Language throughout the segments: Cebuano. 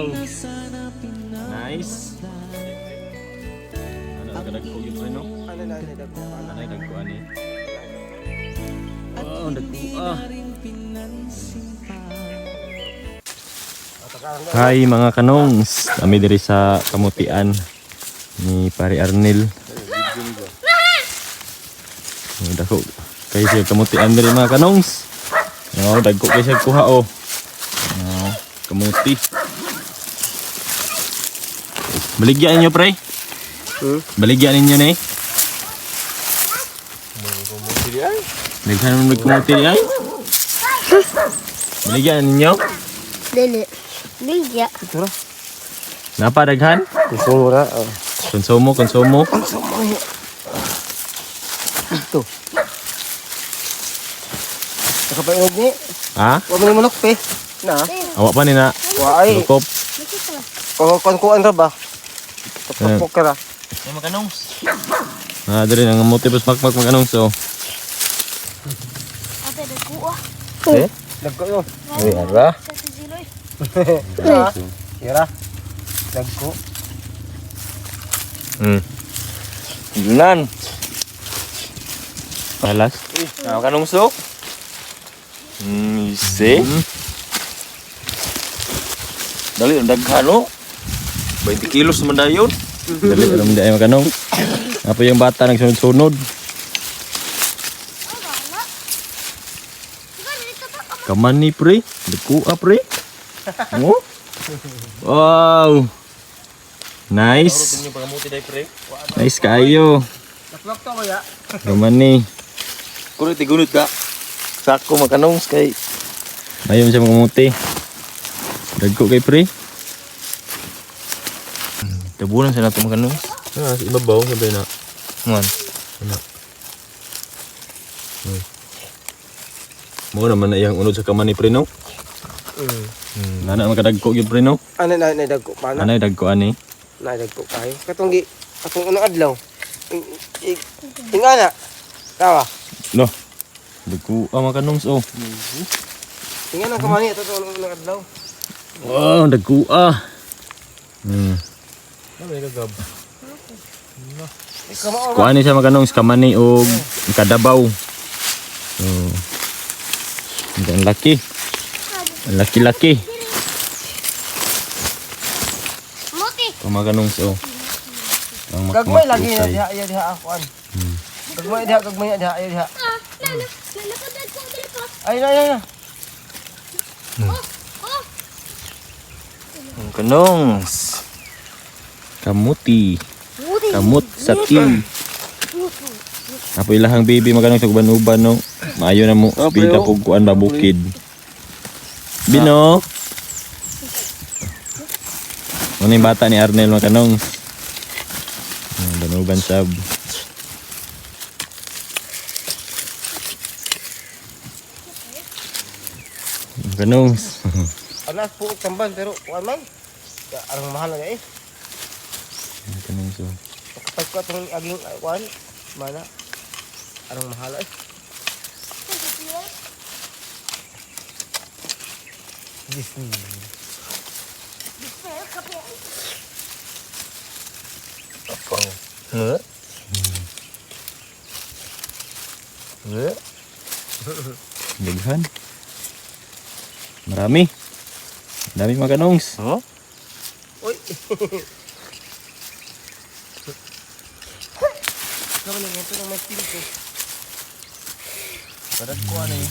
Wow. Nice. Ano kadagko gyud, pre, no? Ano na dagko? Ano dagko ani? Wow, dagko ah. Hi, mga kanongs. Kami diri sa kamutian ni Pare Arnel. Oh, dako kay siya kamutian diri, mga kanongs. Oh, dagko kay siya kuha oh. Oh, kamuti. Baligyan ninyo, pre. Hmm? Baligyan ninyo ni. Daghan man kamuti ay. Baligyan ninyo. Dili. Ligya. Ito ra. Napa daghan? Konsumo ra. Oh. Konsumo, konsumo. Konsumo. Ito. Nakapainog ni. Ha? Wa man ni manok pe. Na. Awa pa ni na. Wa ay. Lukop. Oh, kon kuan ra ba? Tapok ka ra. Ay, makanongs. Ah, diri nang muti pas makmak makanongs oh. Ate, nagkuha. Eh? Dagko yo. Ay, ara. Sa si Ziloy. Ha? Yara. Dagko. Yunan. Alas. Ah, makanongs oh. Easy. Dali ang daghan oh. 20 kilos naman dayon. Dali alam di ay makanong. Apo yung bata nagsunod-sunod. Kaman ni, pre. Dagko pre. Oh. Wow. Nice. Yung pagamuti day, pre. Nice kayo. Naplok to kaya. Kaman ni. Kuno tigunot ka. Sako makanongs kay Ayaw siya magamuti. Dagko kay pre. Tabunan sa nato makanongs. Ah, sa ibabaw sabay na. Man. Mo naman na iyang unod sa kaman ni pre, no? Nana makadagko gyud, pre, no? Ano na na dagko pa na. Anay dagko ani. Na dagko kayo. Katong gi katong unang adlaw. Ingana. Tawa. No. Dagko ah makanongs oh. Ingana kamani ato to unang adlaw. Wow, dagko ah. Kamao. Kuan ni siya makanongs, kamani og kadabaw. So, ang laki. Ang laki-laki. Muti. Kumakanongs oh. Ang Gagmay lagi na makmak diha iya diha akuan. Gagmay diha, gagmay diha iya diha. Ah, nana. Nana ko dagko dili pa. Ay na ay na. Oh, oh. Makanongs. Kamuti. Muti. Kamut sa team. Apo ilahang baby makanong sa uban-uban no. Maayo na mo bida oh. pug kuan ba bukid. Bino. Ano yung bata ni Arnel makanong? Uban-uban sab. Makanong. Alas po tamban pero kuan man. Ya, arang mahal na eh. Makanong so. Kapag ko atong aging kuan mana arang mahal eh. Disney. Huh? Huh? Daghan. Marami. Dami makanongs. Huh? Uy. Kami na ito ng may steel ko. Parang ko ano eh.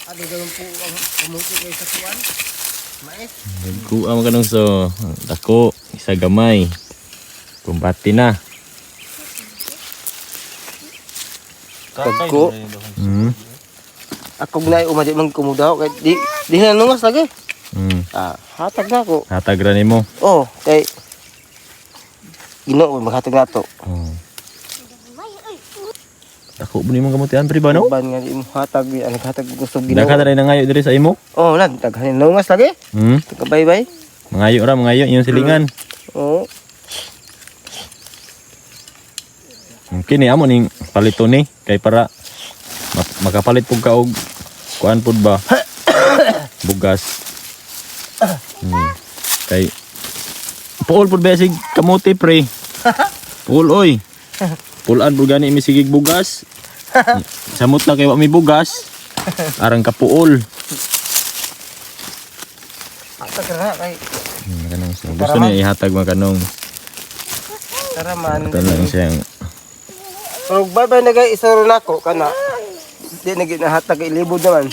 Ano ganun po ang kumuti kayo sa kuan? Mais. Nagkuha mo kanong so dako isa gamay. Kumbati na. Tagko. Ako gnay umadi man kumudaw kay di di na nungas lagi. Ah, hatag na ako. Hatag ra nimo. Oh, kay Ginoo maghatag na to. Oh. Dako ba nimo kamutian pre ba no? Ban nga di mo hatag, di ang naghatag gusto Ginoo. Daghan ra nangayo diri sa imo. Oh, lan daghan nungas lagi. Bye bye. Mangayo ra, mangayo inyong silingan. Oh. Okay ni amo ning palito ni kay para makapalit pud ka og kuan pud ba. Bugas. Kay puol pud ba sig kamote, pre. Puol oy. Pulan pud gani mi sigig bugas. Samot na kay wa mi bugas. Arang kapuol. Hatag ra kay Kanang gusto niya ihatag mga kanong. tara man. Ito lang siyang Pero bye bye na gay isoro nako kana. Di na gid nahatag kay libod naman.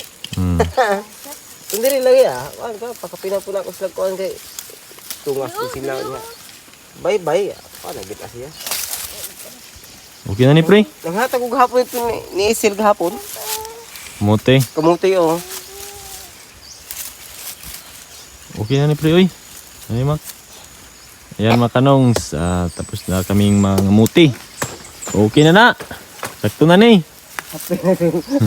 Hindi rin lagi ah. Kuan ka pakapina po na ako sa kuan kay tungas ko sila niya. Bye bye. Kuan na gid na siya. Okay na ni, pre. Nanghatag ko gahapon ito ni Isil gahapon. Kamote. Kamuti oh. Okay na ni, pre, oy. Ano mak? Ayan mga kanongs, tapos na kaming mga muti. Okay na na. Sakto na ni.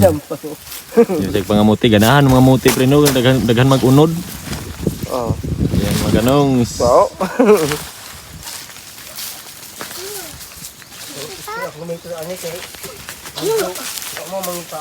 Lampang. Yung sa pangamuti, ganahan mga muti, pre, no, daghan daghan mag-unod. Oh. Ayan mga kanongs. So. Ako may ito ani kay. Ano mo mangita?